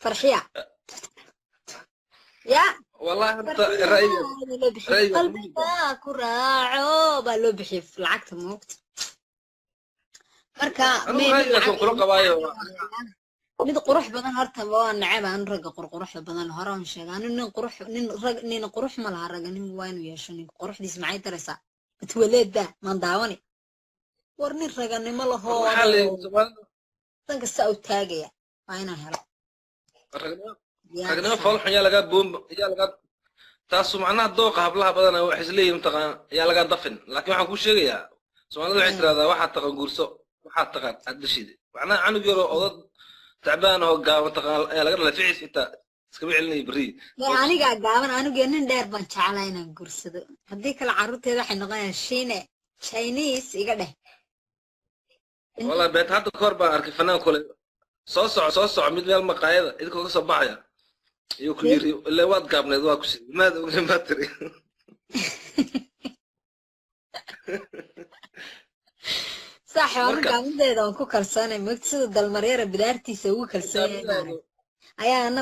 Farxiya ya. Wallahi horta ra'yiga loo bixiyey qalbiga ku raaco baa loo bixiyey lacagta, moogta. Marka kula qabaayo. Mid qurux badan horta waa neceb aan ragga qurquruxda badan. Hore aan sheegay anu nin qurux, nin rag, nin qurux ma laha. Ragga nin waa inuu yeesho. Nin quruxdiis maxay taraysaa? Matwaleedba maan daawani. War nin raganimo lahoo dan kasta u taagaya waa inaan helo. Ragnimo foolxun yaa lagaa boom, yaa lagaa taasu macnaha dooqa hablaha badana waxay isleeyihin mataqaan yaa lagaa dafin. Laakiin waxaan kuu sheegayaa, Soomaalida waxay tiraahdaa waxaad taqaan guurso, waxaad taqaan aad dhashid. Macnaha canug yaroo odad tacbaan oo gaaban taqaan ayaa laga dhalay, ficiis intaa iskama celinaya berri. Anigaa gaaban, anigu nin dheer baan jeclaa inaan guursado. Haddii kale carruurteeda waxay noqonayaan Shiine, Chinese iga dheh. Wallahi beent, hadda kahor baan arkay fanaan kule soo soco, soo soco, mid meel maqaayada idinkoo ka soo baxaya ayuu ku yiri, ilaa waad gaabneed, waa ku sii maad ogeyn baa tiri. Sax, waan gaabanteeda waan ku kalsoonay, mogta, sida dalmaryara bidaartiisa ugu kalsoonyahay ayaa ana.